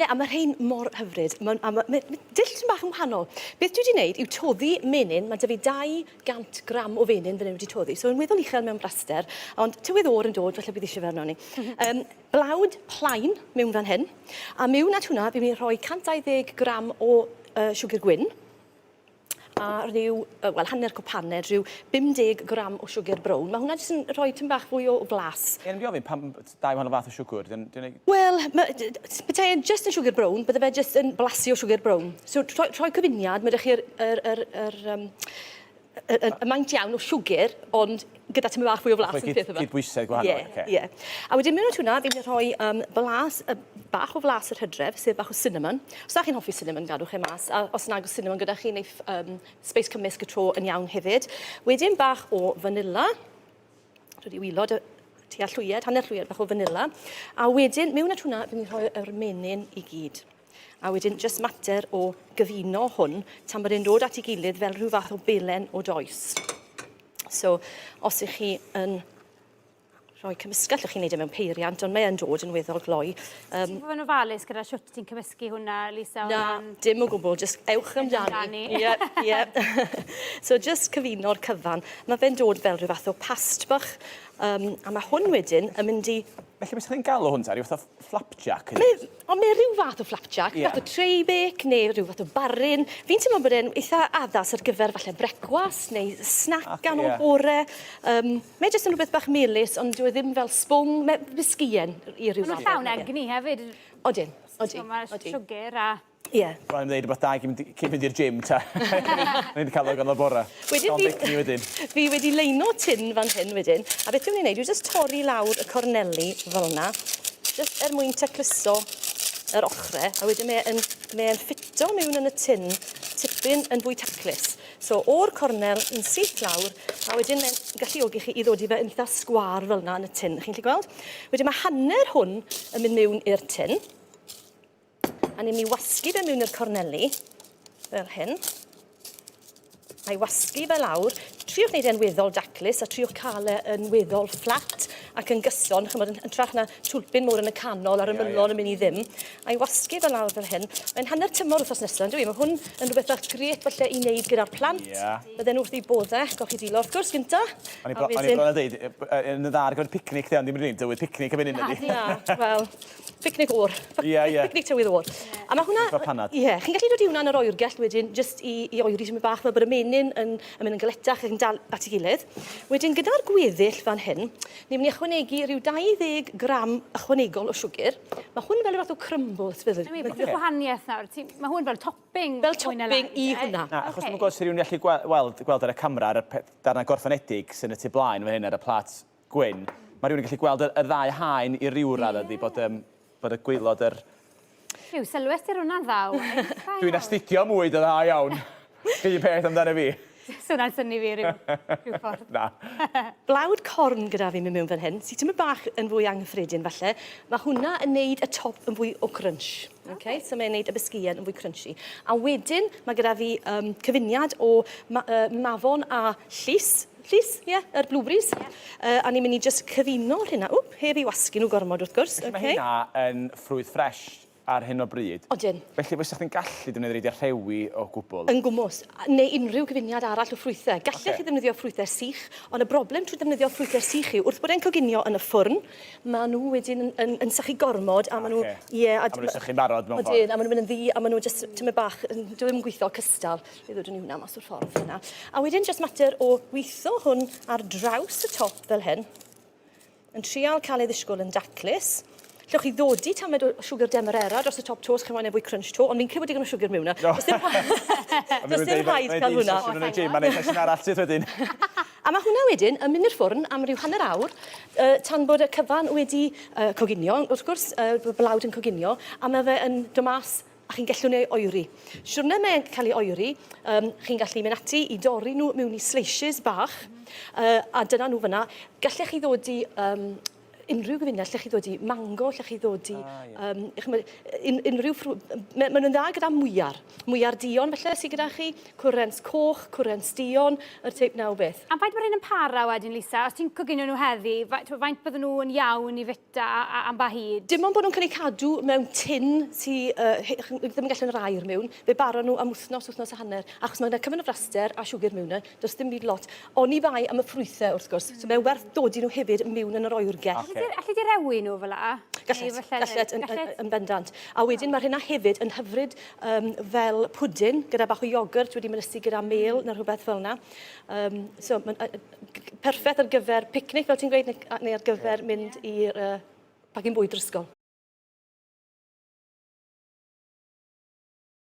Ie, a ma' rhein mor hyfryd. Ma'n a ma' ma' ma' dull tipyn bach yn wahanol. Beth dwi 'di neud yw toddi menyn, ma' 'da fi 200 gram o fenyn fan 'yn wedi toddi, so yn weddol uchel mewn braster, ond tywydd o'r yn dod, falle bydd eisiau fe arnon ni. Yym, blawd plaen mewn fan hyn, a miwn at hwnna fi'n mynd i rhoi 120 gram o yy siwgr gwyn, a rhyw, yy wel hanner cwpaned, rhyw 50 gram o siwgr brown. Mae hwnna jyst yn rhoi tipyn bach fwy o flas. Ie, o'n i'n mynd i ofyn pam dau wahanol fath o siwgr? Dyn, dyn... Wel, petai e'n jyst yn siwgr brown, bydde fe jyst yn blasu o siwgr brown. So rhoi, rhoi cyfuniad, mae 'da chi'r yr, yr, yr, um, y, y, y maint iawn o siwgr, ond gyda tymed bach fwy o flas yn peth yma. Cydbwysedd gwahanol, Ie, ocê. ie. A wedyn mewn at hwnna, fi'n mynd i rhoi um, blas, bach o flas yr hydref, sef bach o cinnamon. Os da chi'n hoffi cinnamon, gadwch e mas. A os nag oes cinnamon gyda chi, neu um, space cymysg y tro yn iawn hefyd. Wedyn bach o vanilla. Dod i wylod y tua llwyed, hanner llwyed bach o vanilla. A wedyn, mewn at hwnna, fi'n mynd i rhoi yr menyn i gyd. A wedyn, jyst mater o gyfuno hwn tan bod e'n dod at ei gilydd fel rhyw fath o belen o does. So, os ych chi yn rhoi cymysgu, allwch chi wneud e mewn peiriant, ond mae e'n dod yn weddol gloi. Um, Ti'n bod yn ofalus gyda shwt ti'n cymysgu hwnna, Lisa? Na, dim o gwbl, just ewch amdani. Ie, ie. So, just cyfuno'r cyfan. Mae fe'n dod fel rhyw fath o past bach, um, a mae hwn wedyn yn mynd i... Felly, beth chi'n galw hwn ta? Rhyw fath o flapjack? Mae, ond mae rhyw fath o flapjack, yeah. fath o tray bake neu rhyw fath o baryn. Fi'n teimlo bod e'n eitha addas ar gyfer falle brecwas neu snack okay, ganol yeah. bore. Um, mae jyst yn rhywbeth bach melys, ond dyw e ddim fel sbwng, mae bisgïen i ryw fath. Mae'n llawn egni hefyd. Odyn, odyn. So mae siwgr a... Ie. Rhaid i'm ddeud rhywbeth da cyn mynd, cyn mynd i'r gym ta. O'n i wedi cael o ganol bore. Wedyn fi, wedyn. fi wedi leino tin fan hyn wedyn, a beth dwi'n ei wneud yw jyst torri lawr y corneli fel yna, jyst er mwyn tacluso yr ochre, a wedyn mae e'n mae e'n ffito mewn yn y tin tipyn yn fwy taclus. So o'r cornel yn syth lawr, a wedyn mae'n galluogi chi i ddod i fe yn eitha sgwâr fel yna yn y tin. Chi'n gallu gweld? Wedyn mae hanner hwn yn mynd mewn i'r tin. A ni'n mynd i wasgu fe mewn i'r corneli, fel hyn. A'i wasgu fe lawr. Triwch wneud e'n weddol daclus a triwch cael e yn weddol fflat ac yn gyson, chymod, yn hytrach na twlpyn mowr yn y canol a'r ymylon yeah, yeah. yn mynd i ddim. A'i wasgu fe lawr fel hyn. Mae'n hanner tymor wythnos nesaf, yn dwi? Mae hwn yn rhywbeth bach grêt falle i wneud gyda'r plant. Yeah. Bydden nhw wrth eu boddau, golchi dilo wrth gwrs gynta. O'n i bron a dweud, yn y dda ar gyfer picnic, ond ddim yn rili dywydd picnic am hyn ydy. Na, wel, Picnic oer. Ie, ie. Picnic tywydd oer. A mae hwnna... Fel panad. Ie, chi'n gallu dod i hwnna yn yr oergell wedyn, jyst i, i oeri tymed bach, fel bod y menyn yn, yn mynd yn galetach ac yn dal at ei gilydd. Wedyn, gyda'r gweddill fan hyn, ni'n mynd i ychwanegu rhyw 20 gram ychwanegol o siwgr. Mae hwn fel rhyw fath o crumble, ti'n feddwl? I mean, beth yw'r gwahaniaeth nawr? Mae hwn fel topping. Fel topping i hwnna. Na, achos okay. Dwi'n gwybod sy'n rhywun gallu gweld, gweld ar y camera, ar y darnau gorffenedig sy'n y tu blaen fan hyn ar y plat gwyn, mae rhywun yn gallu gweld y, y ddau haen i ryw radd ydy bod, um, bod y gwaelod yr... Rhyw, sylwes ti ar hwnna'n dda. Dwi'n astudio mwy dy dda iawn. Chi un peth amdano fi. Swnna'n synnu fi ryw, rhyw ffordd. Na. Blawd corn gyda fi mynd mewn fan hyn, sy'n tymed bach yn fwy anghyffredin falle. Mae hwnna yn neud y top yn fwy o crunch. Okay? So mae'n neud y bisgïen yn fwy crunchy. A wedyn mae gyda fi um, cyfuniad o ma, uh, mafon a llus, Llys, ie, yeah, yr blueberries. Yeah. A ni'n mynd i just cyfuno rhywna. Wp, heb i wasgu nhw gormod wrth gwrs. Felly okay. mae hynna yn ffrwyth ffres ar hyn o bryd. Odyn. Felly fysa chdi'n gallu defnyddio reidio rhewi o gwbl? Yn gwmws, neu unrhyw gyfuniad arall o ffrwythau. Gallech okay. chi ddefnyddio ffrwythau sych, ond y broblem trwy ddefnyddio ffrwythau sych yw, wrth bod e'n coginio yn y ffwrn, maen nhw wedyn yn, yn, yn sychu gormod, a maen nhw... Okay. Ie, a, a maen nhw'n sychu'n barod mewn ffordd. Odyn, a maen nhw'n mynd yn ddu, a maen nhw jyst tymed bach, yn, dwi ddim yn gweithio cystal. Fe ddodwn ni hwnna mas o'r ffordd fyna. A wedyn jyst mater o weitho hwn ar draws y top fel hyn. Yn trial cael ei ddisgwyl yn daclus. Llewch chi ddodi tamed o siwgr demerara dros y top to os chi'n moyn e fwy crunch to, ond fi'n credu bod digon o siwgr mewn 'na. No. Does dim does dim rhaid cael hwnna. Mae'n un gym, mae'n neud sesiwn arall syth wedyn. A mae hwnna wedyn yn mynd i'r ffwrn am ryw hanner awr, uh, tan bod y cyfan wedi uh, coginio, wrth gwrs, uh, blawd yn coginio, a mae fe yn dod mas a chi'n gallu nhw oeri. Siwrne mae'n cael ei oeri, um, chi'n gallu mynd ati i dorri nhw mewn i slices bach, uh, a dyna nhw fyna. Gallech chi ddod i um, Unrhyw gyfuniad, lle chi ddod i mango, lle chi ddod i... Ah, ie. Um, ch'mod, un, unrhyw ffrw... Maen ma nhw'n dda gyda mwyar. Mwyar duon falle sydd gyda chi, cwrens coch, cwrens duon, yr teip na o beth. A faint mae rhain yn para wedyn, Lisa? Os ti'n coginio nhw heddi, faint bydden nhw yn iawn i fita a, am ba hyd? Dim ond bod nhw'n cael eu cadw mewn tin sy uh, ddim yn gallu yn yr aer mewn, fe bara nhw am wythnos, wythnos a hanner, achos mae yna cymaint o fraster a siwgr mewn e, does dim byd lot. Oni bai am y ffrwythau, wrth gwrs. So mae'n werth dodi nhw hefyd mewn yn yr oergell. Ocê. Alli di rewi nhw fel 'a? Gallet, gallet, yn, yn, yn bendant. A wedyn mae rheina hefyd yn hyfryd um, fel pwdin, gyda bach o iogwrt wedi mynysu gyda mel neu rhywbeth fel yna. Um, so mae'n uh, perffaith ar gyfer picnic, fel ti'n gweud, neu, neu ar gyfer mynd i'r uh, pacin bwyd yr ysgol.